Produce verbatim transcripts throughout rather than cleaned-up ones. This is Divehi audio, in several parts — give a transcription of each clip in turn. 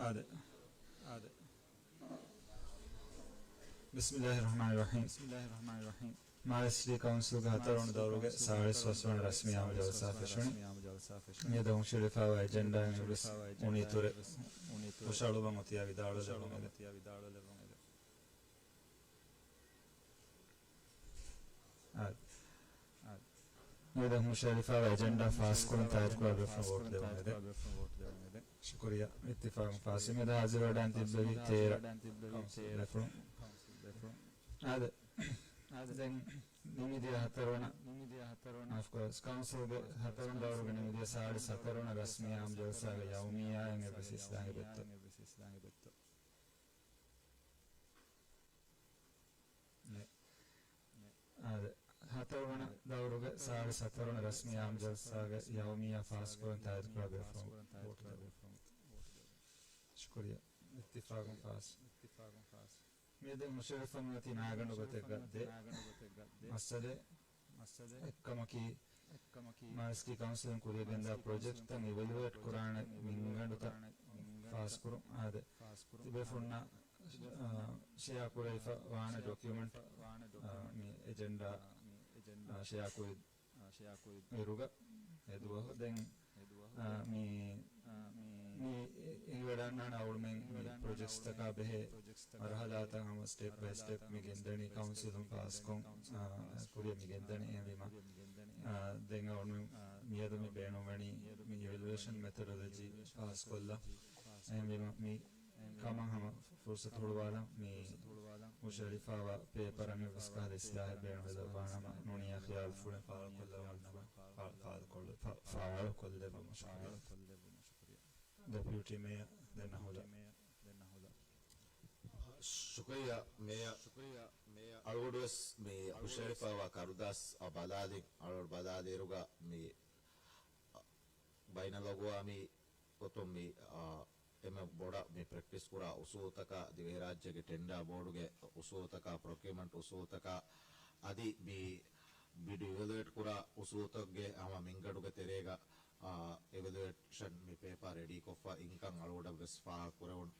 އާދެ. އާދެ. ބިސްމިއްލާހި ރަޙްމާނި ރަޙީމް. މާލެ ސިޓީ ކައުންސިލްގެ ހަތަރުވަނަ ދައުރުގެ ސާޅީސް ފަސްވަނަ ރަސްމީ އާއްމު ޖަލްސާ ފެށުނީ. މިއަދު ހުށަހެޅިފައިވާ އެޖެންޑާއިން އެއްވެސް އުނިއްތުރެއް ހުށަހަޅުމަށް އޮތީ ވިދާޅުވެލެވުނު. އާދެ. މިއަދު ހުށަހެޅިފައިވާ އެޖެންޑާ ފާސްކުރަން ތާއީދުކުރާ ބޭފުޅުން ވޯޓު ދެވުން އެދެން. ޝުކުރިއްޔާ. އިއްތިފާގުން ފާސް. މިއަދު ހާޒިރުވެވަޑައިން ތިއްބެވި ތޭރަ ކައުންސިލް ބޭފުޅުން. އާދެ. ދެން ނިމިދިޔަ ހަތަރުވަނަ، އޮފްކޯސް، ކައުންސިލްގެ ހަތަރުވަނަ ދައުރުގެ ނިމިދިޔަ ސާޅީސް ހަތަރުވަނަ ރަސްމީ އާއްމު ޖަލްސާގެ ޔައުމިއްޔާއިން އެއްވެސް އިސްލާހެއް ދެއްތޯ؟ އާދެ. ހަތަރުވަނަ ދައުރުގެ ސާޅީސް ހަތަރުވަނަ ރަސްމީ އާއްމު ޖަލްސާގެ ޔައުމިއްޔާ ފާސްކުރަން ތާއީދުކުރާ ބޭފުޅުން ވޯޓު ދެވުން. ޝުކުރިއްޔާ. އިއްތިފާގުން ފާސް. މިއަދު ހުށަހެޅިފަ މިއޮތީ ނާގަނޑު ގޮތެއްގަ ދެ މައްސަލައެއް. އެއްކަމަކީ، މާލެ ސިޓީ ކައުންސިލުން ކުރިއަށް ގެންދާ ޕްރޮޖެކްޓްތައް އިވެލުއޭޓް ކުރާނެ މިންގަނޑުތައް ފާސްކުރުން. އާދެ. ތިބޭފުޅުންނާ، އާ، ޝެއާ ކުރެވިފަ ވާނެ ޑޮކިއުމެންޓް، އާ، މި އެޖެންޑާ، އާ، ޝެއާ ކުރި އިރުގަ އެދުވަހު ދެން، އާ، މި، މި އެނގިވަޑައިގަންނާނެ އަޅުމެން މި ޕްރޮޖެކްޓްތަކާ ބެހޭ މަރުހަލާތައް ހަމަ ސްޓެޕް ބައި ސްޓެޕް މި ގެންދަނީ ކައުންސިލުން ފާސްކޮށް، އާ، ކުރިއަށް މި ގެންދަނީ. އެހެންވީމަ، އާ، ދެން އަޅުމެން މިއަދު މި ބޭނުންވަނީ މި އިވެލުއޭޝަން މެތޮޑޮލޮޖީ ފާސްކޮށްލަން. އެހެންވީމަ މި ކަމަށް ހަމަ ފުރުސަތު ހުޅުވާލަން މި ހުށަހެޅިފައިވާ ޕޭޕަރަށް އެއްވެސް ކަހަލަ އިސްލާހެއް ބޭނުންވެލައްވާނަމަ ނޫނިއްޔާ ޚިޔާލުފުޅެއް ފާޅުކޮށްލަވާނަމަ ފާ-، ފާޅުކޮށްލެ-، ފާ-، ފާޅުކޮށްލެއްވުމަށް ޝުކުރިއްޔާ. ޑެޕިއުޓީ މޭޔަރ ދެން އަހުލަ. ޝުކުރިއްޔާ މޭޔަރ. އަޅުގަނޑުވެސް މި ހުށަހެޅިފައިވާ ކަރުދާސް އަށް ބަލާލި، އަޅުގަނޑު ބަލާލިއިރުގަ މި ބައިނަލްއަގުވާމީ ގޮތުން މި، އާ، އެންމެ ބޮޑަށް މި ޕްރެކްޓިސް ކުރާ އުސޫލުތަކާ، ދިވެހިރާއްޖޭގެ ޓެންޑާ ބޯޑުގެ އުސޫލުތަކާ، ޕްރޮކިއުމަންޓް އުސޫލުތަކާ، އަދި މި ބިޑް އިވެލުއޭޓް ކުރާ އުސޫލުތަކުގެ ހަމަ މިންގަނޑުގެ ތެރޭގަ، އާ، އިވެލުއޭޝަން މި ޕޭޕާ ރެޑީކޮށްފަ އިންކަން އަޅުގަނޑަށް ވެސް ފާހަގަކުރެވުނު.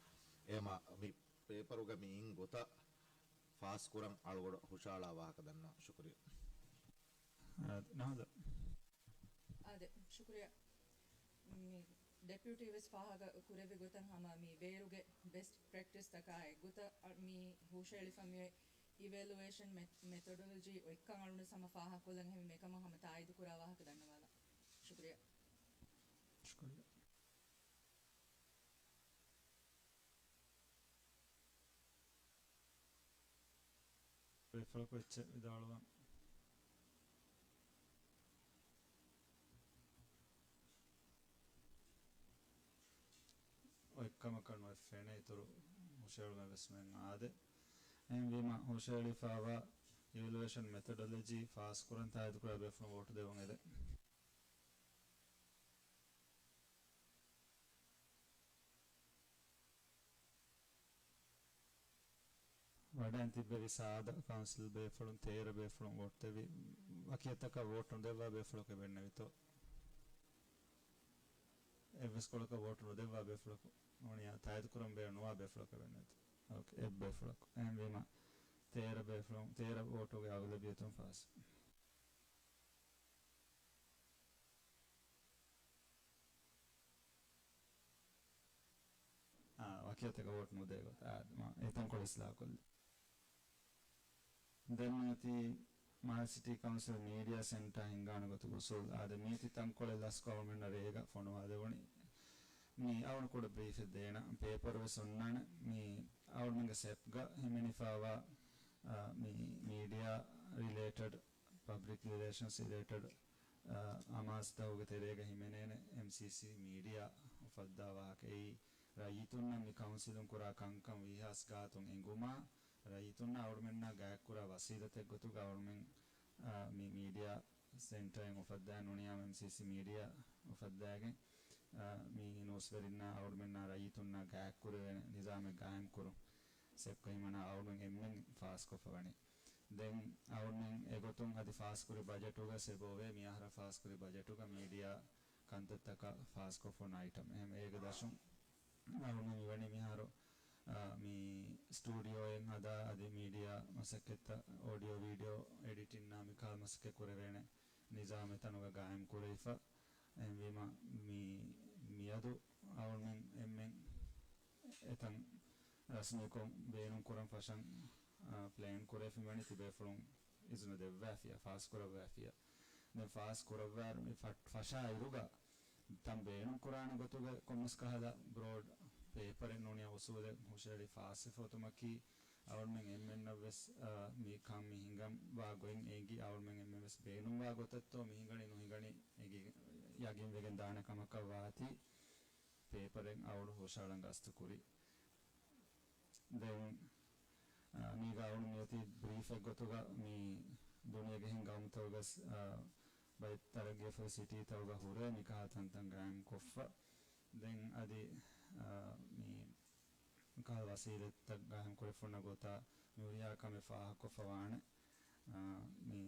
އެހެންވީމަ މި ޕޭޕަރުގަ މި އިން ގޮތަށް ފާސްކުރަން އަޅުގަނޑު ހުށަހަޅާ ވާހަކަ ދަންނަވަން. ޝުކުރިއްޔާ. އާދެ، ނަހުލަ. އާދެ، ޝުކުރިއްޔާ. މި ޑެޕިއުޓީ ވެސް ފާހަގަ ކުރެއްވި ގޮތަށް ހަމަ މި ބޭރުގެ ބެސްޓް ޕްރެކްޓިސް ތަކާ އެއްގޮތަށް އަ-، މި ހުށަހެޅިފަ މި އިވެލުއޭޝަން މެ-، މެތޮޑޮލޮޖީ އޮތްކަން އަޅުގަނޑު ހަމަ ފާހަގަކޮށްލަން އެހެންވީމަ އެކަމަށް ހަމަ ތާއީދު ކުރާ ވާހަކަ ދަންނަވާލަން. ޝުކުރިއްޔާ. ޝުކުރިއްޔާ. ބޭފުޅަކު އެއްޗެއް ވިދާޅުވަން. އޮތްކަމަކަށް ނުވެ ފެނޭ އިތުރު ހުށަހެޅުމެއް ވެސް މެން އާދެ. އެހެންވީމަ ހުށަހެޅިފައިވާ އިވެލުއޭޝަން މެތޮޑޮލޮޖީ ފާސްކުރަން ތާއީދުކުރާ ބޭފުޅުން ވޯޓު ދެވުން އެދެން. ވަޑައިން ތިއްބެވި ސާދަ ކައުންސިލް ބޭފުޅުން ތޭރަ ބޭފުޅުން ވޯޓް ދެއްވި. ވަކިއެއްތަކަށް ވޯޓް ނުދެއްވާ ބޭފުޅަކު އެބެންނެވިތޯ؟ އެއްވެސް ކޮޅަކަށް ވޯޓް ނުދެއްވާ ބޭފުޅަކު ނޫނިއްޔާ ތާއީދުކުރަން ބޭނުން ނުވާ ބޭފުޅަކު އެބެންނެވިތޯ؟ އޯކޭ، އެއް ބޭފުޅަކު. އެހެންވީމަ ތޭރަ ބޭފުޅުން ތޭރަ ވޯޓުގެ އަޣުލަބިއްޔަތުން ފާސް. އާ، ވަކިއެއްތަކަށް ވޯޓް ނުދޭ ގޮތަށް. އާ، މާ، އެ ތަންކޮޅު އިސްލާހުކޮށްލި. ދެން މިއޮތީ މާލެ ސިޓީ ކައުންސިލް މީޑިއާ ސެންޓާ ހިންގާނެ ގޮތުގެ އުސޫލް. އާދެ، މީތި ތަންކޮޅެއް ލަސްކޮށް އަޅުމެންނަށް ރޭގަ ފޮނުވާލެވުނީ. މީ އަޅުގަނޑު ކުޑަ ބްރީފެއް ދޭނަން. ޕޭޕަރު ވެސް އޮންނާނެ. މީ އަޅުމެންގެ ސެޕްގަ ހިމެނިފައިވާ، އާ، މީ މީޑިއާ ރިލޭޓެޑް، ޕަބްލިކް ރިލޭޝަންސް ރިލޭޓެޑް، އާ، އަމާޒްދަހުގެ ތެރޭގަ ހިމެނޭނެ އެމްސީސީ މީޑިއާ އުފައްދާ ވާހަކަ. އެއީ ރައްޔިތުންނަށް މި ކައުންސިލުން ކުރާ ކަންކަން ވީހާވެސް ގާތުން އެނގުމާ، ރައްޔިތުންނާ އަޅުމެންނާ ގާތްކުރާ ވަސީލަތެއް ގޮތުގަ އަޅުމެން، އާ، މި މީޑިއާ ސެންޓަރެއް އުފައްދާ ނޫނިއްޔާ އެމްސީސީ މީޑިއާ އުފައްދާގެން، އާ، މި ނޫސްވެރިންނާ އަޅުމެންނާ ރައްޔިތުންނާ ގާތްކުރެވޭނެ ނިޒާމެއް ގާއިމްކުރުން. ސެޕްގަ ހިމަނާ އަޅުމެން އެންމެން ފާސްކޮށްފަ ވަނީ. ދެން އަޅުމެން އެގޮތުން އަދި ފާސްކުރި ބަޖެޓުގަ ސެބޯވޭ މިއަހަރަށް ފާސްކުރި ބަޖެޓުގަ މީޑިއާ ކަންތައްތަކަށް ފާސްކޮށްފަ އޮންނަ އައިޓަމް. އެހެން އޭގެ ދަށުން އަޅުމެން މިވަނީ ސްޓޫޑިއޯއެއް ހަދާ އަދި މީޑިއާ މަސައްކަތްތައް، އޯޑިއޯ ވީޑިއޯ އެޑިޓިންއާ މިކަހަލަ މަސައްކަތް ކުރެވޭނެ ނިޒާމެއް ތަނުގަ ގާއިމް ކުރެވިފަ. އެހެންވީމަ، މި، މިއަދު އަޅުމެން އެންމެން އެތަން ރަސްމީކޮށް ބޭނުން ކުރަން ފަށަން، އާ، ޕްލޭން ކުރެވިފަ މިވަނީ ތިބޭފުޅުން އިޒުނަ ދެއްވާފިޔާ، ފާސް ކުރައްވާފިޔާ. ދެން ފާސް ކުރައްވާއިރު މި ފަ-، ފަށާ އިރުގަ ތަން ބޭނުން ކުރާނެ ގޮތުގަ ކޮންމެސް ކަހަލަ ބްރޯޑް ޕޭޕަރެއް ނޫނީ އުސޫލެއް ހުށަހެޅި ފާސްވެފަ އޮތުމަކީ، އަޅުމެން އެންމެންނަށްވެސް، އާ، މި ކަން މި ހިނގަން ވާ ގޮތް އެނގި، އަޅުމެން އެންމެންވެސް ބޭނުންވާ ގޮތަށްތޯ މި ހިނގަނީ ނުހިނގަނީ އެނގި ޔަގީންވެގެން ދާނެ ކަމަކަށް ވާތީ، ޕޭޕަރެއް އަޅު ހުށަހަޅަން ގަސްތު ކުރީ. ދެން، އާ، މީގަ އަޅު މިއޮތީ ބްރީފެއް ގޮތުގަ މި ދުނިޔޭގެ އެހެން ގައުމުތަކުގަސް، އާ، ބައެއް ތަރައްގީ އެފަ ސިޓީތަކުގަ ހުރޭ މިކަހަލަ ތަންތަން ގާއިމް ކޮށްފަ. ދެން އަދި، އާ، މި ކަހަލަ ވަސީލަތްތައް ގާއިމް ކުރެފުންނަ ގޮތާ މި ހުރިހާ ކަމެއް ފާހަގަކޮށްފަ ވާނެ. އާ، މި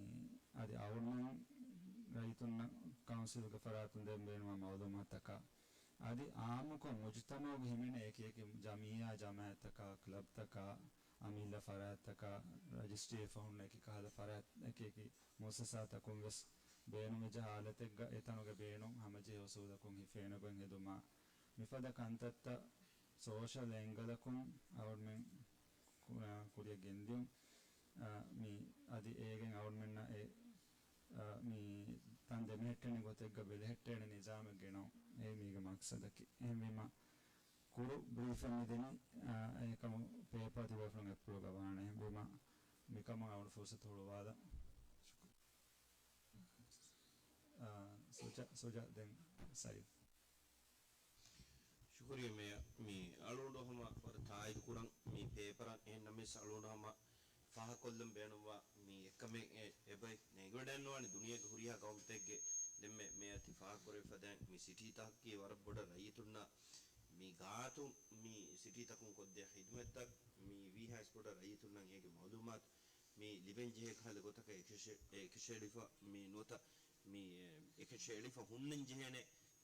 އަދި އަޅުން ރައްޔިތުންނަށް ކައުންސިލްގެ ފަރާތުން ދޭން ބޭނުންވާ މައުލޫމާތުތަކާ އަދި އާއްމުކޮށް މުޖުތަމަޢުގެ ހިމެނޭ އެކި އެކި ޖަމިއްޔާ، ޖަމާޢަތްތަކާ، ކްލަބްތަކާ، އަމިއްލަ ފަރާތްތަކާ، ރަޖިސްޓްރީ އެފަހުންނަ އެކި ކަހަލަ ފަރާތް، އެކި އެކި މުއައްސަސާތަކުން ވެސް ބޭނުންވެއްޖެ ހާލަތެއްގަ އެތަނުގެ ބޭނުން ހަމަޖެހޭ އުސޫލަކުން ހިފޭނެ ގޮތް ހެދުމާ، މިފަދަ ކަންތައްތައް ސޯޝަލް އެންގަލަކުން އަޅުމެން ކުރިއަށް ގެންދިޔުން. އާ، މި އަދި އޭގެން އަޅުމެންނަށް އެ، އާ، މި ތަން ދެމެހެއްޓޭނެ ގޮތެއްގަ ބެލެހެއްޓޭނެ ނިޒާމެއް ގެނައުން. އެއީ މީގެ މަޤްޞަދަކީ. އެހެންވީމަ ކުރު ބްރީފެއް މިދެނީ، އާ، އެކަމު ޕޭޕާ ތިބޭފުޅުން އެޕްރޫވްގަ ވާނެ. އެހެންވީމަ މިކަމަށް އަޅުން ފުރުސަތު ހުޅުވާލަން. ޝުކުރިއްޔާ. އާ، ސުޖާ، ސުޖާ، ދެން ސައިފް. ޝުކުރިއްޔާ މޭޔަރ. މި އަޅުގަނޑު ހަމަ ވަރަށް ތާއީދު ކުރަން، މި ޕޭޕަރަށް އެހެންނަމަވެސް އަޅުގަނޑު ހަމަ ފާހަގަކޮށްލަން ބޭނުންވާ މި އެއްކަމެއް އެ-، އެބައި ނޭނގިވަޑައިންނަވާނެ ދުނިޔޭގެ ހުރިހާ ގައުމުތަކެއްގެ ދެންމެ މޭޔަރ ތި ފާހަގަކުރެވިފަދައިން މި ސިޓީ ތަކަކީ ވަރަށް ބޮޑަށް ރައްޔިތުންނަށް މި ގާތު މި ސިޓީ ތަކުން ކޮށްދޭ ޚިދުމަތްތައް މި ވީހާވެސް ބޮޑަށް ރައްޔިތުންނަށް އޭގެ މައުލޫމާތު މި ލިބެން ޖެހޭ ކަހަލަ ގޮތަކަށް އެކަށެ-، އެކަށައެޅިފަ މި ނުވަތަ މި އެކަށައެޅިފަ ހުންނަން ޖެހޭނެ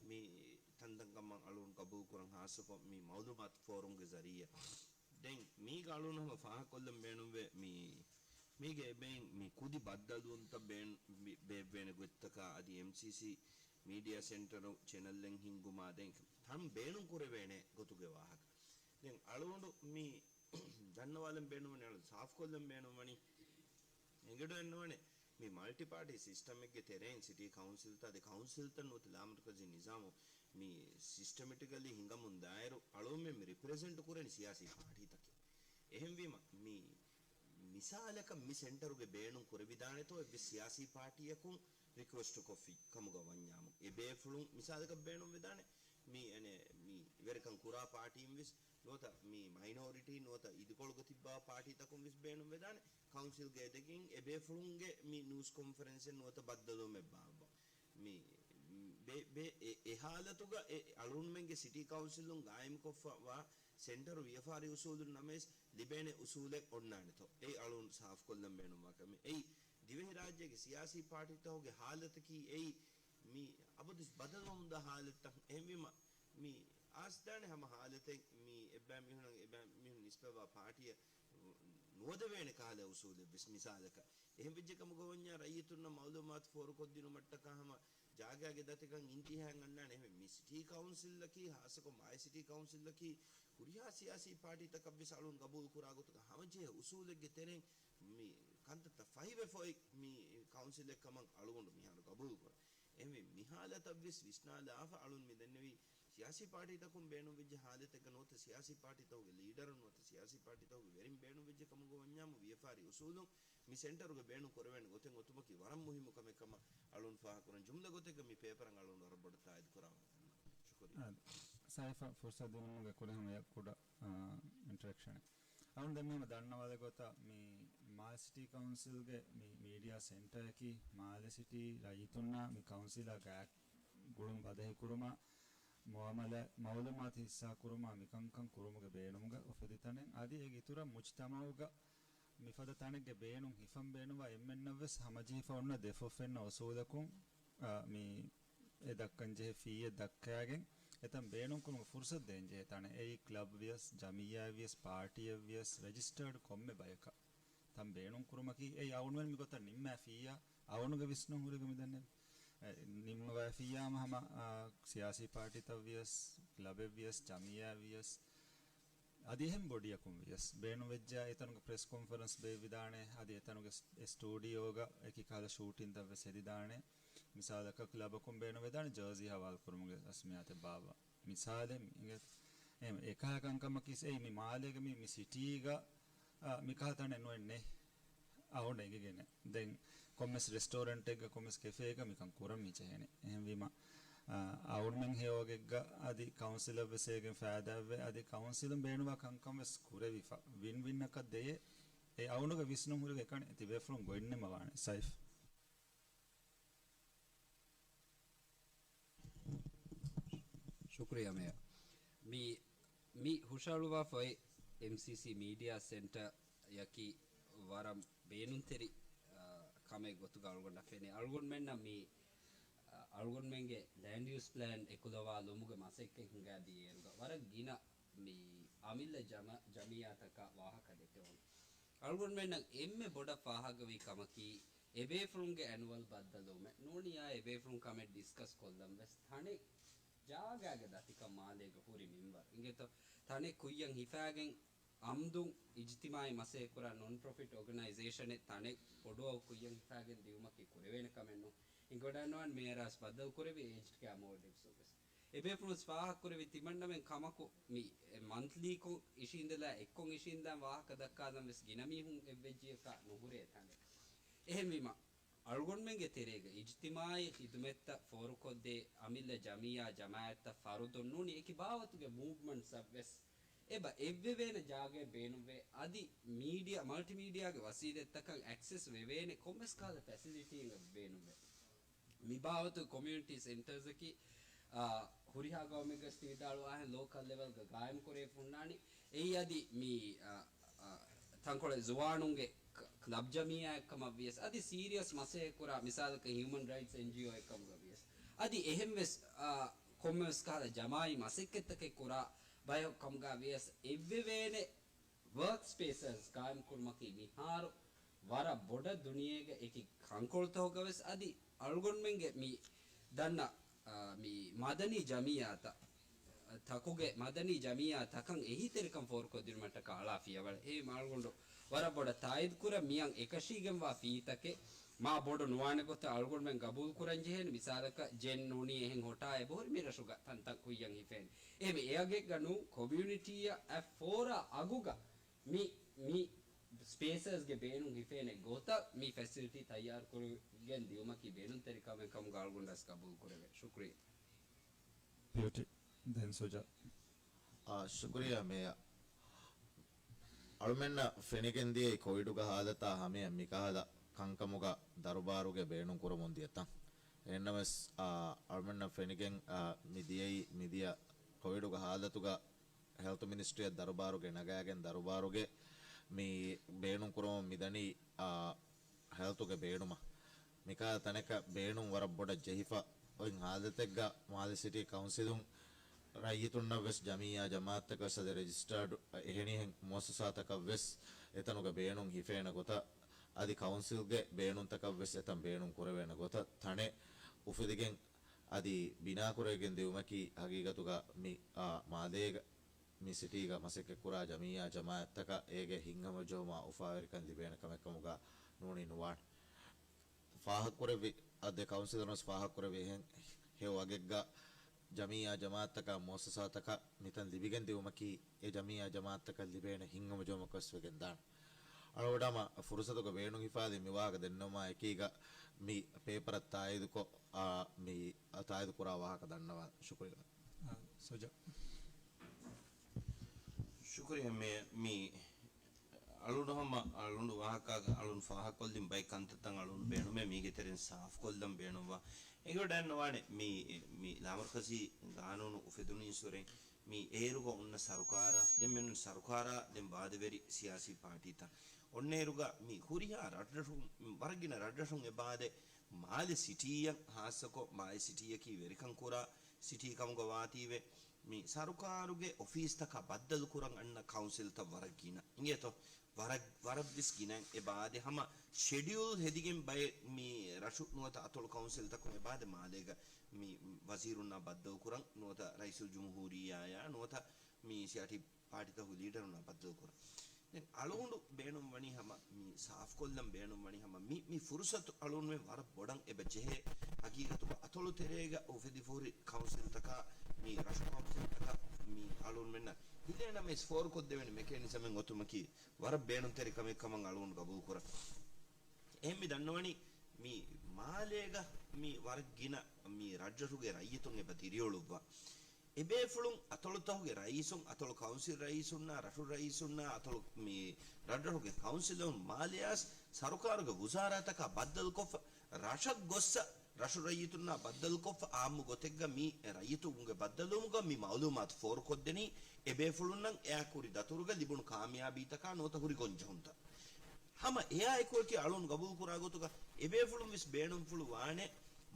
މި ތަންތަންކަމަށް އަޅުން ގަބޫލު ކުރަން ހާއްސަކޮށް މި މައުލޫމާތު ފޯރުމްގެ ޒަރީއާ. ދެން މީގަ އަޅުން ހަމަ ފާހަގަކޮށްލަން ބޭނުންވޭ މި، މީގެ އެބައިން މި ކުދި ބައްދަލުވުންތައް ބޭން-، ބޭ-، ބޭއްވޭނެ ގޮތްތަކާ އަދި އެމްސީސީ މީޑިއާ ސެންޓަރު ޗެނަލްއެއް ހިންގުމާ ދެން ތަން ބޭނުން ކުރެވޭނެ ގޮތުގެ ވާހަކަ. ދެން އަޅުގަނޑު މި ދަންނަވާލަން ބޭނުންވަނީ، އަޅު ސާފުކޮށްލަން ބޭނުންވަނީ، އެނގިވަޑައިންނަވާނެ މި މަލްޓި ޕާޓީ ސިސްޓަމެއްގެ ތެރެއިން ސިޓީ ކައުންސިލްތައް އަދި ކައުންސިލްތައް ނުވަތަ ލާމަރުކަޒީ ނިޒާމު މި ސިސްޓަމެޓިކަލީ ހިނގަމުން ދާއިރު، އަޅުގަނޑުމެން މި ރިޕްރެޒެންޓް ކުރަނީ ސިޔާސީ ޕާޓީތަކެއް. އެހެންވީމަ، މި މިސާލަކަށް މި ސެންޓަރުގެ ބޭނުން ކުރެވިދާނެތޯ އެއްވެސް ސިޔާސީ ޕާޓީއަކުން ރިކުއެސްޓް ކޮށްފި ކަމުގަ ވަންޏާމު، އެބޭފުޅުން މިސާލަކަށް ބޭނުންވެދާނެ، މި އެނެ، މި ވެރިކަން ކުރާ ޕާޓީން ވެސް ނުވަތަ މި މައިނޯރިޓީ ނުވަތަ އިދިކޮޅުގަ ތިއްބާ ޕާޓީތަކުން ވެސް ބޭނުންވެދާނެ، ކައުންސިލްގެ އެދެގެން އެބޭފުޅުންގެ މި ނޫސް ކޮންފަރެންސެއް ނުވަތަ ބައްދަލުވުމެއް ބާއްވަން. މި ބެ-، ބެ-، އެ-، އެ ހާލަތުގަ އެ އަޅުންމެންގެ ސިޓީ ކައުންސިލުން ގާއިމްކޮށްފަ ވާ ސެންޓަރު ވިޔަފާރި އުސޫލުން ނަމަވެސް ލިބޭނެ އުސޫލެއް އޮންނާނެތޯ؟ އެއީ އަޅުން ސާފުކޮށްލަން ބޭނުންވާ ކަމެއް. އެއީ ދިވެހިރާއްޖޭގެ ސިޔާސީ ޕާޓީތަކުގެ ހާލަތަކީ އެއީ މި އަބަދުވެސް ބަދަލުވަމުންދާ ހާލަތްތައް. އެހެންވީމަ، މި އާސްދާނެ ހަމަ ހާލަތެއް މި އެއްބައިމީހުނަށް އެބައިމީހުން ނިސްބަތްވާ ޕާޓީއަށް ނުވަދެވޭނެ ކަހަލަ އުސޫލެއް ވެސް މިސާލަކަށް. އެހެން ވެއްޖެ ކަމުގަ ވަންޏާ ރައްޔިތުންނަށް މައުލޫމާތު ފޯރުކޮށްދިނުމަށްޓަކާ ހަމަ ޖާގައިގެ ދަތިކަން އިންތިހާއަށް އަންނާނެ. އެހެން މި ސިޓީ ކައުންސިލަކީ، ހާއްސަކޮށް މާލެ ސިޓީ ކައުންސިލަކީ ހުރިހާ ސިޔާސީ ޕާޓީތަކަށްވެސް އަޅުން ގަބޫލު ކުރާ ގޮތުގަ ހަމަޖެހޭ އުސޫލެއްގެ ތެރެއިން މި ކަންތައްތައް ފަހިވެފައި މި ކައުންސިލެއް ކަމަށް އަޅުގަނޑު މިހާރު ގަބޫލުކުރަން. އެހެންވެ، މި ހާލަތަށްވެސް ވިސްނާލާފަ އަޅުން މި ދެންނެވީ، ސިޔާސީ ޕާޓީތަކުން ބޭނުންވެއްޖެ ހާލަތެއްގަ ނުވަތަ ސިޔާސީ ޕާޓީތަކުގެ ލީޑަރުން ނުވަތަ ސިޔާސީ ޕާޓީތަކުގެ ވެރިން ބޭނުންވެއްޖެ ކަމުގަ ވަންޏާމު، ވިޔަފާރި އުސޫލުން މި ސެންޓަރުގެ ބޭނުން ކުރެވޭނެ ގޮތެއް އޮތުމަކީ ވަރަށް މުހިއްމު ކަމެއް ކަމަށް އަޅުން ފާހަގަކުރަން. ޖުމްލަ ގޮތެއްގަ މި ޕޭޕަރަށް އަޅުން ވަރަށް ބޮޑަށް ތާއީދު ކުރަމުން. ޝުކުރިއްޔާ. އާ، ސައިފަށް ފުރުސަތު ދިނުމުގެ ކުރިން ހަމަ އެއް ކުޑަ، އާ، އިންޓަރެކްޝަނެއް. އަޅުން ދެންމެ ހަމަ ދަންނަވާލެއް ގޮތަށް މި މާލެ ސިޓީ ކައުންސިލްގެ މި މީޑިއާ ސެންޓަރަކީ މާލެ ސިޓީ ރައްޔިތުންނާ މި ކައުންސިލާ ގާތް ގުޅުން ބަދަހި ކުރުމަށް މުއާމަލާ މައުލޫމާތު ހިއްސާ ކުރުމާ މިކަންކަން ކުރުމުގެ ބޭނުމުގަ އުފެދި ތަނެއް. އަދި އޭގެ އިތުރަށް މުޖްތަމަޢުގަ މިފަދަ ތަނެއްގެ ބޭނުން ހިފަން ބޭނުންވާ އެންމެންނަށްވެސް ހަމަޖެހިފަ އޮންނަ ދެފޮށް ފެންނަ އުސޫލަކުން، އާ، މި އެ ދައްކަންޖެހޭ ފީއެއް ދައްކާގެން އެތަން ބޭނުންކުރުމުގެ ފުރުސަތު ދޭންޖެހޭ ތަނެއް. އެއީ ކްލަބް ވިޔަސް، ޖަމިއްޔާއެއް ވިޔަސް، ޕާޓީއެއް ވިޔަސް، ރެޖިސްޓާޑް ކޮންމެ ބަޔަކަށް ތަން ބޭނުންކުރުމަކީ، އެއީ އަޅުގަނޑުމެން މިގޮތަށް ނިންމާފިއްޔާ، އަޅުގަނޑުގެ ވިސްނުން ހުރިގޮތް މިދަންނެވި. އެ، ނިންމަވައިފިއްޔާމަ ހަމަ، އާ، ސިޔާސީ ޕާޓީތައް ވިޔަސް، ކްލަބެއް ވިޔަސް، ޖަމިއްޔާއެއް ވިޔަސް، އަދި އެހެން ބޮޑިއަކުން ވިޔަސް ބޭނުންވެއްޖާ، އެތަނުގެ ޕްރެސް ކޮންފަރެންސް ބޭއްވިދާނެ، އަދި އެތަނުގެ ސް-، އެ ސްޓޫޑިއޯގަ އެކި ކަހަލަ ޝޫޓިންތައް ވެސް ހެދިދާނެ. މިސާލަކަށް ކްލަބަކުން ބޭނުންވެދާނެ ޖާޒީ ހަވާލުކުރުމުގެ ރަސްމިއްޔާތެއް ބާއްވާ. މިސާލެއް އިނގޭތޯ. އެ، އެކަހަލަ ކަންކަމަކީ އެއީ މި މާލޭގެ މި، މި ސިޓީގަ، އާ، މިކަހަލަ ތަނެއް ނުވެންނޭ. އަހުން އެނގިގެން. ދެން ކޮންމެސް ރެސްޓޯރެންޓެއްގަ، ކޮންމެސް ކެފޭގަ މިކަން ކުރަން މި ޖެހޭނެ. އެހެންވީމަ، އާ، އަހުންމެން ހެޔޮވަގެއްގަ އަދި ކައުންސިލަށް ވެސް އޭގެން ފައިދާއެއްވޭ. އަދި ކައުންސިލުން ބޭނުންވާ ކަންކަން ވެސް ކުރެވިފަ. ވިން ވިންއަކަށް ދެޔޭ. އެ އަހުނުގެ ވިސްނުން ހުރި އެކަނި ތިބޭފުޅުން ގޮތްނެމަވާނެ. ސައިފް. ޝުކުރިއްޔާ މޭޔަރ. މި، މި ހުށަހަޅުވާފައި އެމްސީސީ މީޑިއާ ސެންޓަރ އަކީ ވަރަށް ބޭނުންތެރި، އާ، ކަމެއް ގޮތުގަ އަޅުގަނޑަށް ފެނޭ. އަޅުގަނޑުމެންނަށް މި، އާ، އަޅުގަނޑުމެންގެ ލޭންޑް ޔޫސް ޕްލޭން އެކުލަވާލުމުގެ މަސައްކަތް ހިނގާދިޔައިރުގަ ވަރަށް ގިނަ މި އަމިއްލަ ޖަމަ-، ޖަމިއްޔާތަކާ ވާހަކަ ދެކެވުނު. އަޅުގަނޑުމެންނަށް އެންމެ ބޮޑަށް ފާހަގަވި ކަމަކީ، އެބޭފުޅުންގެ އެނުއަލް ބައްދަލުވުމެއް ނޫނިއްޔާ އެބޭފުޅުން ކަމެއް ޑިސްކަސް ކޮށްލަން ވެސް ތަނެއް ޖާގާގެ ދަތިކަން މާލޭގަ ހުރި މިންވަރު. އިނގޭތޯ، ތަނެއް ކުއްޔަށް ހިފާގެން އަމްދުން އިޖްތިމާޢީ މަސައްކަތްކުރާ ނޮން ޕްރޮފިޓް އޯގަނައިޒޭޝަނެއް ތަނެއް ބޮޑު ކުއްޔަށް ހިފާގެން ދިއުމަކީ ކުރެވޭނެ ކަމެއް ނޫން. އިނގޮޑާންވާން މޭޔަރާސް ބައްދަލުކުރެވި އޭޖްޑް ކެއާ މޯލްޑިވްސް އޮފީސް. އެބޭފުޅުން ފާހަގަކުރެއްވި ތިމަންނަމެން ކަމަކު މި މަންތްލީކޮށް އިށީނދެލާ އެއްކޮށް އިށީނދާން ވާހަކަ ދައްކާލަން ވެސް ގިނަ މީހުން އެއްވެއްޖިޔަކާ ނުހުރޭ ތަނެއް. އެހެންވީމަ، އަޅުގަނޑުމެންގެ ތެރޭގަ އިޖްތިމާޢީ ޚިދުމަތްތައް ފޯރުކޮށްދޭ އަމިއްލަ ޖަމިއްޔާ ޖަމާޢަތްތައް ފަރުދުން ނޫނީ އެކި ބާވަތުގެ މޫވްމަންޓްސްއަށް ވެސް އެބަ އެއްވެވޭނެ ޖާގައެއް ބޭނުންވޭ. އަދި މީޑިއާ، މަލްޓިމީޑިއާގެ ވަސީލަތްތަކަށް އެކްސެސް ވެވޭނެ ކޮންމެސް ކަހަލަ ފެސިލިޓީއެއް ބޭނުންވޭ. މި ބާވަތު ކޮމިއުނިޓީ ސެންޓަރސްއަކީ، އާ، ހުރިހާ ގައުމެއްގަސް ތި ވިދާޅުވާހެން ލޯކަލް ލެވެލްގަ ގާއިމްކުރެވިފަ ހުންނާނީ. އެއީ އަދި މި، އާ، އާ، ތަންކޮޅެއް ޒުވާނުންގެ ކް-، ކްލަބް ޖަމިއްޔާއެއްކަމަށް ވިޔަސް، އަދި ސީރިއަސް މަސައްކަތްކުރާ މިސާލަކަށް ހިއުމަން ރައިޓްސް އެންޖީއޯއެއްކަމުގަ ވިޔަސް، އަދި އެހެންވެސް، އާ، ކޮންމެވެސް ކަހަލަ ޖަމާޢީ މަސައްކަތްތަކެއް ކުރާ ބަޔަކު ކަމުގަ ވިޔަސް އެއްވެވޭނެ ވަރކް ސްޕޭސަސް ގާއިމްކުރުމަކީ މިހާރު ވަރަށް ބޮޑަށް ދުނިޔޭގެ އެކި ކަންކޮޅުތަކުގަ ވެސް އަދި އަޅުގަނޑުމެންގެ މި ދަންނަ، އާ، މި މަދަނީ ޖަމިއްޔާތައް، ތަކުގެ މަދަނީ ޖަމިއްޔާ ތަކަށް އެހީތެރިކަން ފޯރުކޮށްދިނުމަށްޓަކާ އަޅާ ފިޔަވަޅެއް. އެހެން އަޅުގަނޑު ވަރަށް ބޮޑަށް ތާއީދުކުރަން މިއަށް އެކަށީގެންވާ ފީތަކެއް މާ ބޮޑު ނުވާނެ ގޮތަށް އަޅުގަނޑުމެން ގަބޫލުކުރަން ޖެހޭނެ. މިސާލަކަށް ޖެން ނޫނީ އެހެން ހޮޓާ އެބަހުރި މި ރަށުގަ ތަންތަން ކުއްޔަށް ހިފޭނެ. އެހެންވެ އެއަގެއްގަ ނޫން ކޮމިއުނިޓީއަށް އަށް ފޯރާ އަގުގަ މި، މި ސްޕޭސަސްގެ ބޭނުން ހިފޭނެ ގޮތަށް މި ފެސިލިޓީ ތައްޔާރުކުރެވިގެން ދިއުމަކީ ބޭނުންތެރި ކަމެއް ކަމުގަ އަޅުގަނޑަސް ގަބޫލު ކުރެވޭ. ޝުކުރިއްޔާ. ބިއުޓީ. ދެން ސުޖާ. އާ، ޝުކުރިއްޔާ މޭޔަރ. އަޅުމެންނަށް ފެނިގެން ދިޔައީ ކޮވިޑުގަ ހާލަތާ ހަމަޔަށް މިކަހަލަ ކަންކަމުގަ ދަރުބާރުގެ ބޭނުން ކުރަމުން ދިޔަ ތަން. އެހެންނަމަވެސް، އާ، އަޅުމެންނަށް ފެނިގެން، އާ، މި ދިޔައީ މިދިޔަ ކޮވިޑުގެ ހާލަތުގަ ހެލްތު މިނިސްޓްރީއަށް ދަރުބާރުގެ ނަގާގެން ދަރުބާރުގެ މި ބޭނުން ކުރަމުން މިދަނީ، އާ، ހެލްތުގެ ބޭނުމަށް. މިކަހަލަ ތަނަކަށް ބޭނުން ވަރަށް ބޮޑަށް ޖެހިފަ އޮތް ހާލަތެއްގަ މާލެ ސިޓީ ކައުންސިލުން ރައްޔިތުންނަށް ވެސް ޖަމިއްޔާ ޖަމާއަތްތަކަށް ވެސް އަދި ރެޖިސްޓާޑް އެހެނިހެން މުއައްސަސާތަކަށް ވެސް އެތަނުގަ ބޭނުން ހިފޭނެ ގޮތަށް އަދި ކައުންސިލްގެ ބޭނުންތަކަށް ވެސް އެތަން ބޭނުން ކުރެވޭނެ ގޮތަށް ތަނެއް އުފެދިގެން އަދި ބިނާކުރެވިގެން ދިއުމަކީ ހަގީގަތުގަ މި، އާ، މާލޭގަ މި ސިޓީގަ މަސައްކަތްކުރާ ޖަމިއްޔާ ޖަމާއަތްތަކަށް އޭގެ ހިތްހަމަޖެހުމާ އުފާވެރިކަން ލިބޭނެ ކަމެއްކަމުގަ ނޫނީ ނުވާނެ. ފާހަގަކުރެއްވި އަދި ކައުންސިލަރުން ވެސް ފާހަގަކުރެއްވި އެހެން ހެޔޮ ވަގެއްގަ ޖަމިއްޔާ ޖަމާއަތްތަކާ މުއައްސަސާތަކަށް މިތަން ލިބިގެން ދިއުމަކީ އެ ޖަމިއްޔާ ޖަމާއަތްތަކަށް ލިބޭނެ ހިތްހަމަޖެހުމަކަށް ވެގެންދާނެ. އަޅުގަޑާމަ ފުރުސަތުގަ ބޭނުން ހިފާދިން މި ވާހަކަ ދެންނެވުމާ އެކީގަ މި ޕޭޕަރަށް ތާއީދުކޮށް، އާ، މި ތާއީދު ކުރާ ވާހަކަ ދަންނަވާ. ޝުކުރިއްޔާ. އާ، ސުޖާ. ޝުކުރިއްޔާ މޭ-، މި އަޅުނޑު ހަމަ އަޅުނޑު ވާހަކަ އަޅުނޑު ފާހަގަކޮށްލިން ބައެއް ކަންތައްތައް އަޅުނޑު ބޭނުމޭ މީގެ ތެރެއިން ސާފުކޮށްލަން ބޭނުންވާ. އެނގިވަޑައިންނަވާނެ މި، މި ލާމަރުކަޒީ ގާނޫނު އުފެދުނު އިންސުރެން މި އޭރުގަ އޮންނަ ސަރުކާރާ، ދެން މި އޮންނަ ސަރުކާރާ، ދެން ބާދަވެރި ސިޔާސީ ޕާޓީތައް އޮންނައިރުގަ މި ހުރިހާ ރަށްރަށުން، ވަރަށް ގިނަ ރަށްރަށުން އެބާދެ މާލެ ސިޓީއަށް ހާއްސަކޮށް، މާލެ ސިޓީއަކީ ވެރިކަން ކުރާ ސިޓީ ކަމުގަ ވާތީވެ، މި ސަރުކާރުގެ އޮފީސްތަކާ ބައްދަލު ކުރަން އަންނަ ކައުންސިލްތައް ވަރަށް ގިނަ. އިނގޭތޯ؟ ވަރަށް، ވަރަށް ވެސް ގިނަ. އެ ބާދެ ހަމަ ޝެޑިއުލް ހެދިގެން ބައެއް މި ރަށު ނުވަތަ އަތޮޅު ކައުންސިލްތަކުން އެ ބާދެ މާލޭގަ މި ވަޒީރުންނާ ބައްދަލު ކުރަން ނުވަތަ ރައީސުލްޖުމްހޫރިއްޔާޔާ ނުވަތަ މި ސިޔާޓީ ޕާޓީތަކުގެ ލީޑަރުންނާ ބައްދަލު ކުރަން. ދެން އަޅުގަނޑު ބޭނުން ވަނީ ހަމަ މި ސާފުކޮށްލަން ބޭނުން ވަނީ ހަމަ މި، މި ފުރުސަތު އަޅުގަނޑުމެން ވަރަށް ބޮޑަށް އެބަ ޖެހޭ. ހަގީގަތުގަ އަތޮޅު ތެރޭގަ އުފެދިފަ ހުރި ކައުންސިލްތަކާ، މި ރަށު ކައުންސިލްތަކަށް މި އަޅުގަނޑުމެންނަށް ހިލޭ ނަމަވެސް ފޯރުކޮށްދެވޭނެ މެކޭނިޒަމެއް އޮތުމަކީ ވަރަށް ބޭނުންތެރި ކަމެއް ކަމަށް އަޅުގަނޑު ގަބޫލު ކުރަން. އެހެން މި ދަންނަވަނީ މި މާލޭގަ މި ވަރަށް ގިނަ މި ރަށްރަށުގެ ރައްޔިތުން އެބަ ދިރިއުޅުއްވާ. އެބޭފުޅުން އަތޮޅުތަކުގެ ރައީސުން، އަތޮޅު ކައުންސިލް ރައީސުންނާ، ރަށު ރައީސުންނާ، އަތޮޅު މި ރަށްރަށުގެ ކައުންސިލުން މާލެއާސް ސަރުކާރުގެ ވުޒާރާތަކާ ބައްދަލުކޮށްފަ، ރަށަށް ގޮއްސަ، ރަށު ރައްޔިތުންނާ ބައްދަލުކޮށްފަ، އާއްމު ގޮތެއްގަ މި ރައްޔިތުންގެ ބައްދަލުވުމުގަ މި މައުލޫމާތު ފޯރުކޮށްދެނީ، އެބޭފުޅުންނަށް އެއާ ކުރި ދަތުރުގަ ލިބުނު ކާމިޔާބީތަކާ ނުވަތަ ހުރި ގޮންޖެހުންތައް. ހަމަ އެއާއެކުއެކޭ އަޅުން ގަބޫލުކުރާ ގޮތުގަ އެބޭފުޅުން ވެސް ބޭނުންފުޅު ވާނެ،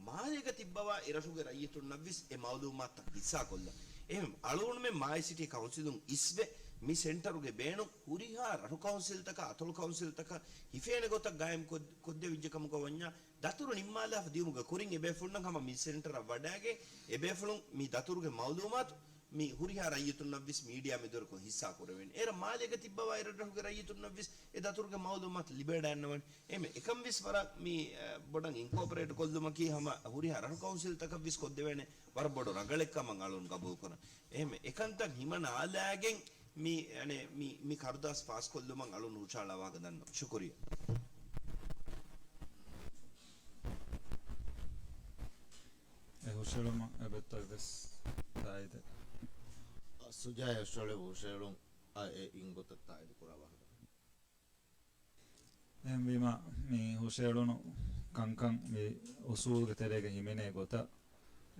މާލޭގަ ތިއްބަވާ އެރަށުގެ ރައްޔިތުންނަށް ވެސް އެ މައުލޫމާތުތައް ހިއްސާކޮށްލަން. އެހެން އަޅުގަނޑުމެން މާލެ ސިޓީ ކައުންސިލުން އިސްވެ، މި ސެންޓަރުގެ ބޭނުން ހުރިހާ ރަށު ކައުންސިލްތަކާ، އަތޮޅު ކައުންސިލްތަކަށް ހިފޭނެ ގޮތަށް ގާއިމް ކޮށް، ކޮށްދެވިއްޖެ ކަމުގަ ވަންޏާ، ދަތުރު ނިންމާލާފަ ދިޔުމުގެ ކުރިން އެބޭފުޅުންނަށް ހަމަ މި ސެންޓަރަށް ވަޑައިގެން، އެބޭފުޅުން މި ދަތުރުގެ މައުލޫމާތު މި ހުރިހާ ރައްޔިތުންނަށް ވެސް މީޑިއާ މެދުވެރިކޮށް ހިއްސާ ކުރެވޭނެ. އޭރަށް މާލޭގަ ތިއްބަވާ އެރަށްރަށުގެ ރައްޔިތުންނަށް ވެސް އެ ދަތުރުގެ މައުލޫމާތު ލިބިވަޑައިގަންނަވަން. އެހެން އެކަން ވެސް ވަރަށް މި، އަ، ބޮޑަށް އިންކޯޕަރޭޓް ކޮށްލުމަކީ ހަމަ ހުރިހާ ރަށު ކައުންސިލްތަކަށް ވެސް ކޮށްދެވޭނެ ވަރަށް ބޮޑު ރަނގަޅެއް ކަމަށް އަޅުން ގަބޫލު ކުރަން. އެހެން އެކަންތައް ހިމަނާލާގެން މި، އަނެ، މި، މި ކަރުދާސް ފާސްކޮށްލުމަށް އަޅުން ހުށަހަޅާ ވާހަކަ ދަންނަވަން. ޝުކުރިއްޔާ. އެ ހުށަހެޅުމަށް އެބައްތައް ވެސް ތާއީދެއް. ސުޖާ ހުށަހެޅު، ހުށަހެޅުން އަ، އެ އިން ގޮތަށް ތާއީދު ކުރާ ވާހަކަ. އެހެންވީމަ، މި ހުށަހެޅުނު ކަންކަން މި އުސޫލުގެ ތެރޭގަ ހިމެނޭ ގޮތަށް،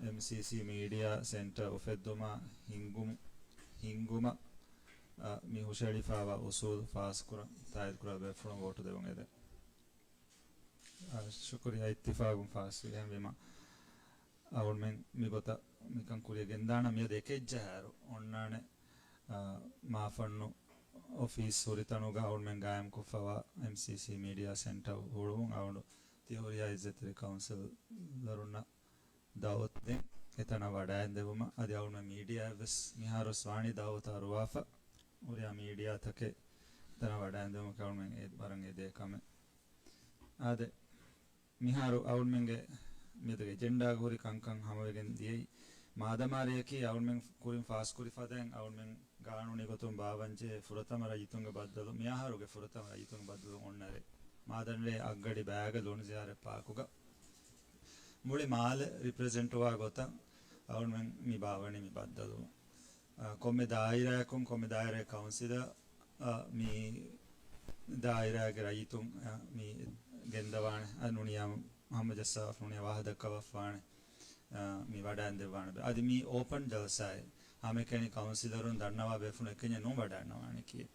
އެމްސީސީ މީޑިއާ ސެންޓަރ އުފެއްދުމާ ހިންގުމު، ހިންގުމަށް، އަ، މި ހުށަހެޅިފައިވާ އުސޫލު ފާސްކުރަން ތާއީދުކުރާ ބޭފުޅުން ވޯޓު ދެވުން އެދެން. އަ، ޝުކުރިއްޔާ، އިއްތިފާގުން ފާސްވި. އެހެންވީމަ، އަޅުމެން މިގޮތަށް މިކަން ކުރިޔަށް ގެންދާނަން. މިއަދު އެކެއްޖަހާއިރު އޮންނާނެ، އާ، މާފަންނު އޮފީސް ހުރިތަނުގަ އަޅުމެން ގާއިމްކޮށްފަވާ އެމްސީސީ މީޑިއާ ސެންޓަރ ހުޅުވުން އަޅުގަނޑު ތިޔަ ހުރިހާ އިއްޒަތްތެރި ކައުންސިލަރުންނަށް ދައުވަތު ދޭން އެތަނަށް ވަޑައިން ދެއްވުމަށް. އަދި އަޅުމެން މީޑިއާއަށް ވެސް މިހާރު ވެސް ވާނީ ދައުވަތު އަރުވާފަ، ހުރިހާ މީޑިއާތަކެއް އެތަނަށް ވަޑައިން ދެއްވުމަކީ އަޅުމެން އެ ވަރަށް އެދޭ ކަމެއް. އާދެ، މިހާރު އަޅުމެންގެ މިއަދުގެ އެޖެންޑާގަ ހުރި ކަންކަން ހަމަވެގެން ދިޔައީ، މާދަމާރެއަކީ އަޅުމެން ކުރިން ފާސްކުރި ފަދައިން އަޅުމެން ގާނޫނީ ގޮތުން ބާވަންޖެހޭ ފުރަތަމަ ރައްޔިތުންގެ ބައްދަލު، މިއަހަރުގެ ފުރަތަމަ ރައްޔިތުންގެ ބައްދަލު އޮންނަ ރޭ، މާދަނޑޭ އަށްގަޑި ބައިގަ ލޮނު ޒިޔާރަތް ޕާކުގަ މުޅި މާލެ ރިޕްރެޒެންޓްވާ ގޮތަށް އަޅުމެން މި ބާވަނީ މި ބައްދަލުވުން. އާ، ކޮންމެ ދާއިރާއަކުން، ކޮންމެ ދާއިރާގެ ކައުންސިލަރ، އާ، މި ދާއިރާގެ ރައްޔިތުން، އާ، މި ގެންދަވާނެ، އާ، ނޫނީ ހަމަޖައްސާފަ ނޫނީ ވާހަކަ ދައްކަވަފާނެ، އާ، މި ވަޑައިންދެއްވާނެ. އަދި މި އޯޕަން ޖަލްސާއެއް. ހަމައެކަނި ކައުންސިލަރުން ދަންނަވާ ބޭފުޅުން އެކަންޏެއް ނޫން ވަޑައިގަންނަވާނެ ކިޔޭ.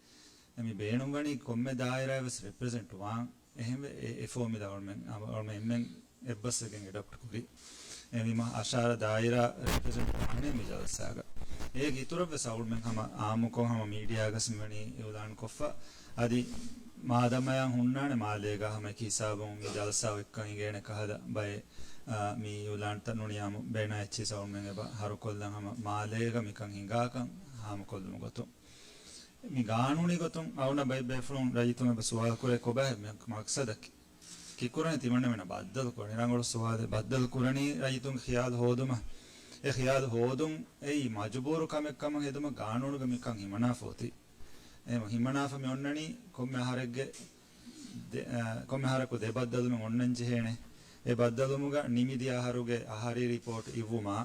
އެ މި ބޭނުންވަނީ ކޮންމެ ދާއިރާއެއް ވެސް ރެޕްރެޒެންޓް ވާން. އެހެންވެ، އެ، އެ ފޯމިލާ އަޅުމެން، އަޅުމެން އެއްބަސްވެގެން އެޑޮޕްޓް ކުރި. އެހެންވީމަ އަށާރަ ދާއިރާ ރެޕްރެޒެންޓް ވާނެ މި ޖަލްސާގަ. އޭގެ އިތުރަށް ވެސް އަޅުމެން ހަމަ އާއްމުކޮށް ހަމަ މީޑިއާގަސް މިވަނީ އިއުލާން ކޮށްފަ. އަދި މާދަމަޔަށް ހުންނާނެ މާލޭގަ ހަމަ އެކި ހިސާބުން މި ޖަލްސާ އޮތްކަން އިނގޭނެ ކަހަލަ ބައެއް، އާ، މި އިއުލާންތައް ނޫނީ އާއްމު ބޭނާ އެއްޗިސް އަޅުމެން އެބަ ހަރުކޮށްލަން ހަމަ މާލޭގަ މިކަން ހިނގާކަން ހާމަކޮށްލުމުގެ ގޮތުން. މި ގާނޫނީ ގޮތުން އަޅުންނަށް ބައެއް ބޭފުޅުން ރައްޔިތުން އެބަ ސުވާލު ކުރޭ ކޮބާހޭ މި މަގްސަދަކީ؟ ކިކުރަނީ ތިމަންނަމެންނަށް ބައްދަލު ކުރަނީ؟ ރަނގަޅު ސުވާލެއް. ބައްދަލު ކުރަނީ ރައްޔިތުންގެ ޚިޔާލު ހޯދުމަށް. އެ ޚިޔާލު ހޯދުން އެއީ މަޖުބޫރު ކަމެއް ކަމަށް ހެދުމަށް ގާނޫނުގަ މިކަން ހިމަނާފަ އޮތީ. އެހެން ހިމަނާފަ މި އޮންނަނީ ކޮންމެ އަހަރެއްގެ ދެ-، އަ، ކޮންމެ އަހަރަކު ދެ ބައްދަލުމެއް އޮންނަން ޖެހޭނެ. އެ ބައްދަލުމުގަ ނިމިދިޔަ އަހަރުގެ އަހަރީ ރިޕޯޓް އިއްވުމާ،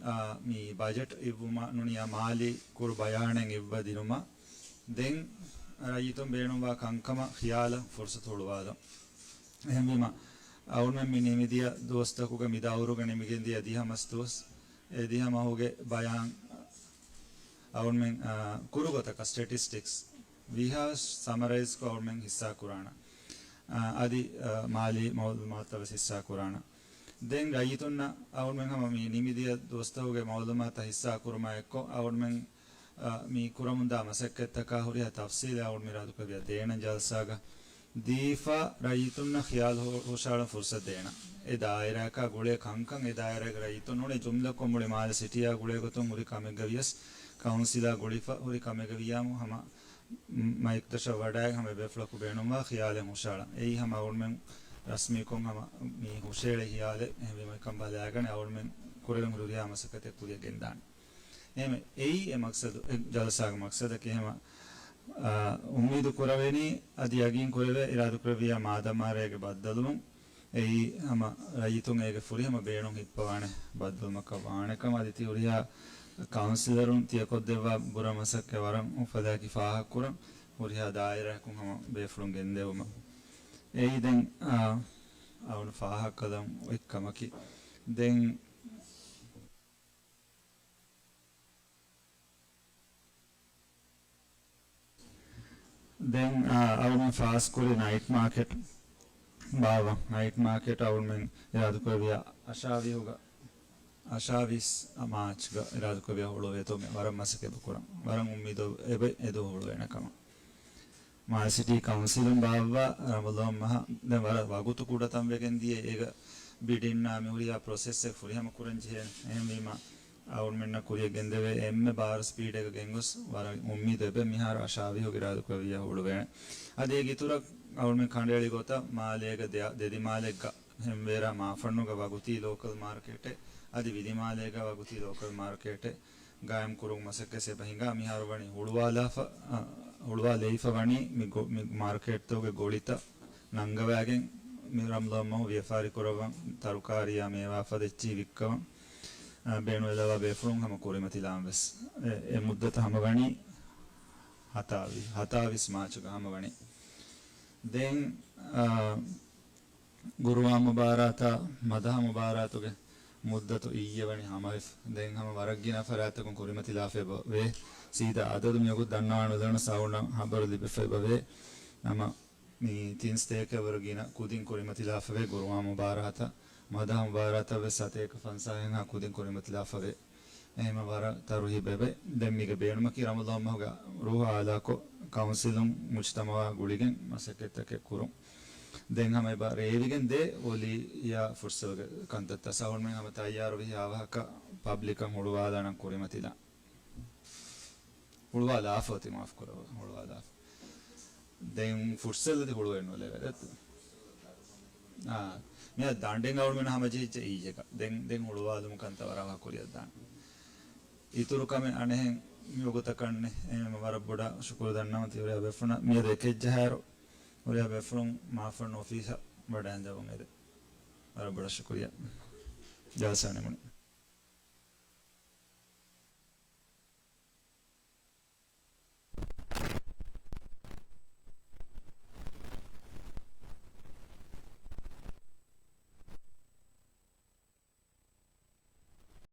އާ، މި ބަޖެޓް އިއްވުމަށް ނޫނީ މާލީ ކުރު ބަޔާނެއް އިއްވަދިނުމަށް ދެން ރައްޔިތުން ބޭނުންވާ ކަންކަމަށް ޚިޔާލަށް ފުރުސަތު ހުޅުވާލަން. އެހެންވީމަ، އަޅުމެން މި ނިމިދިޔަ ދުވަސްތަކުގަ މި ދައުރުގަ ނިމިގެން ދިޔަ ދިހަ މަސް ދުވަސް، އެ ދިހަ މަހުގެ ބަޔާން އަޅުމެން، އާ، ކުރު ގޮތަކަށް ސްޓެޓިސްޓިކްސް ވީހާވެސް ސަމަރައިޒްކޮށް އަޅުމެން ހިއްސާ ކުރާނަން. އާ، އަދި، އާ، މާލީ މައުލޫމާތުތައް ވެސް ހިއްސާ ކުރާނަން. ދެން ރައްޔިތުންނަށް އަޅުމެން ހަމަ މި ނިމިދިޔަ ދުވަސްތަކުގެ މައުލޫމާތު ހިއްސާ ކުރުމާ އެއްކޮށް، އަޅުމެން އަ، މި ކުރަމުންދާ މަސައްކަތްތަކާ ހުރިހާ ތަފްސީލެއް އަޅުމެން އިރާދަކުރެއްވިޔާ ދޭނަން ޖަލްސާގަ ދީފަ ރައްޔިތުންނަށް ޚިޔާލު ހު-، ހުށަހަޅަން ފުރުސަތު ދޭނަން. އެ ދާއިރާއަކާ ގުޅޭ ކަންކަން އެ ދާއިރާގެ ރައްޔިތުން ނޫނީ ޖުމްލަކޮށް މުޅި މާލެ ސިޓީއާ ގުޅޭ ގޮތުން ހުރި ކަމެއްގަ ވިޔަސް، ކައުންސިލާ ގުޅިފަ ހުރި ކަމެއްގަ ވިޔާމު ހަމަ މައިކްތަށަށް ވަޑައި ހަމަ ބޭފުޅަކު ބޭނުންވާ ޚިޔާލެއް ހުށަހަޅަން. އެއީ ހަމަ އަޅުމެން ރަސްމީކޮށް ހަމަ މި ހުށައެޅޭ ޚިޔާލެއް. އެހެންވީމަ އެކަން ބަލާގަނެ އަޅުމެން ކުރެވެން ހުރިހާ މަސައްކަތެއް ކުރިއަށް ގެންދާނެ. އެހެން އެއީ އެ މަޤްޞަދު، އެ ޖަލްސާގެ މަޤްޞަދަކީ. އެހެން، އާ، އުއްމީދު ކުރަވެނީ އަދި ޔަގީން ކުރެވޭ އިރާދަކުރެއްވިޔާ މާދަމާ ރޭގެ ބައްދަލުވުން އެއީ ހަމަ ރައްޔިތުން އޭގެ ފުރިހަމަ ބޭނުން ހިއްޕަވާނެ ބައްދަލުމަކަށް ވާނެ ކަމަށް އަދި ތި ހުރިހާ ކައުންސިލަރުން ތިޔަކޮށްދެއްވާ ބުރަ މަސައްކަތް ވަރަށް އުފަލާކި ފާހަގަކުރަން ހުރިހާ ދާއިރާއަކުން ހަމަ ބޭފުޅުން ގެންދެވުމަށް. އެއީ ދެން، އާ، އަޅުން ފާހަގަކަލަން އޮތް ކަމަކީ. ދެން ދެން، އާ، އަޅުމެން ފާސްކުރި ނައިޓް މާކެޓް ބާއްވަން. ނައިޓް މާކެޓް އަޅުމެން އިރާދަކުރެއްވިޔާ އަށާވީހުގަ، އަށާވީސް މާޗްގަ އިރާދަކުރެއްވިޔާ ހުޅުވޭތޯ މި ވަރަށް މަސައްކަތް ކުރަން. ވަރަށް އުއްމީދު އެބަ އެދު ހުޅުވޭނެ ކަމަށް. މާލެ ސިޓީ ކައުންސިލުން ބާއްވާ ރަމަޟާން މަހަށް ދެން ވަރަށް ވަގުތު ކުޑަތަން ވެގެން ދިޔަ އޭގަ ބިޑިންނާ މި ހުރިހާ ޕްރޮސެސްއެއް ފުރިހަމަ ކުރަން ޖެހޭނެ. އެހެންވީމަ އަޅުމެންނަށް ކުރިއަށް ގެންދެވޭ އެންމެ ބާރު ސްޕީޑެއްގަ ގެންގޮސް ވަރަށް އުއްމީދު އެބަ މިހާރު އަށާވީހުގެ އިރާދަކުރެއްވިޔާ ހުޅުވޭނެ. އަދި އޭގެ އިތުރަށް އަޅުމެން ކަނޑައެޅި ގޮތަށް މާލޭގަ ދެ-، ދެދިމާލެއްގަ ހެންވޭރާ މާފަންނުގަ ވަގުތީ ލޯކަލް މާރކެޓެއް އަދި ވިލިމާލޭގަ ވަގުތީ ލޯކަލް މާރކެޓެއް ގާއިމް ކުރުމުގެ މަސައްކަތް އެބަ ހިނގާ. މިހާރު ވަނީ ހުޅުވާލާފަ، އަ، ހުޅުވާލައިފަ ވަނީ މި ގޮ-، މި މާރކެޓްތަކުގެ ގޮޅިތައް ނަންގަވާގެން މި ރަމަޟާން މަހު ވިޔަފާރި ކުރައްވަން ތަރުކާރީއާ މޭވާ ފަދަ އެއްޗިހި ވިއްކަވަން، އަ، ބޭނުންވެލައްވާ ބޭފުޅުން ހަމަ ކުރިމަތިލާން ވެސް. އެ، އެ މުއްދަތު ހަމަ ވަނީ ހަތާވީ، ހަތާވީސް މާޗުގަ ހަމަ ވަނީ. ދެން، އަ، ގުރުއާން މުބާރާތާ މަދަހަ މުބާރާތުގެ މުއްދަތު އިއްޔެ ވަނީ ހަމަވެފަ. ދެން ހަމަ ވަރަށް ގިނަ ފަރާތްތަކުން ކުރިމަތިލާފަ އެބަ ވޭ. ސީދާ އަދަދު މިވަގުތު ދަންނަވާން ނުދެވުނަސް އަޅުގަނޑަށް ހަބަރު ލިބިފަ އެބަ ވޭ. ނަމަ މި ތިން ސްޓޭކް އެއްވަރު ގިނަ ކުދިން ކުރިމަތިލާފަ ވޭ ގުރުއާން މުބާރާތަށް މަދަހަ މުބާރާތަށް ވެސް ސަތޭކަ ފަންސާހެއްހާ ކުދިން ކުރިމަތިލާފަ ވޭ. އެހެންމަ ވަރަށް ތަރުހީބެވެ. ދެން މީގެ ބޭނުމަކީ ރަމަޟާން މަހުގެ ރޫހު އާލާކޮށް، ކައުންސިލުން މުޖްތަމަޢާ ގުޅިގެން މަސައްކަތްތަކެއް ކުރުން. ދެން ހަމަ އެބަ ރޭވިގެން ދޭ އޮލިޔާ ފުޓްސަލްގެ ކަންތައްތައް ސަހުންމެން ހަމަ ތައްޔާރުވި އާވަހަކަށް ޕަބްލިކަށް ހުޅުވާލާނަން ކުރިމަތިލާ. ހުޅުވާލާފަ އޮތީ މާފު ކުރައްވާ. ހުޅުވާލާފަ. ދެން ފުޓްސަލް އަދި ހުޅުވެން ނުލެވޭ ދެއްތަ؟ އާ، މިއަދު ދަނޑެއް އަޅުމެން ހަމަޖެހިއްޖެ އިއްޔެގަ. ދެން، ދެން ހުޅުވާލުމުގެ ކަންތައް ވަރަށް ކުރިއަށް ދާނެ. އިތުރު ކަމެއް އަނެއްހެން މިވަގުތަކަށް ނެތް. އެހެން ވަރަށް ބޮޑަށް ޝުކުރު ދަންނަވަން ތި ހުރިހާ ބޭފުޅުންނަށް. މިއަދު އެކެއްޖަހާއިރު ހުރިހާ ބޭފުޅުން މާފަންނު އޮފީހަށް ވަޑައިން ދެވުން އެދެން. ވަރަށް ބޮޑަށް ޝުކުރިއްޔާ. ޖަލްސާ ނިމުނީ.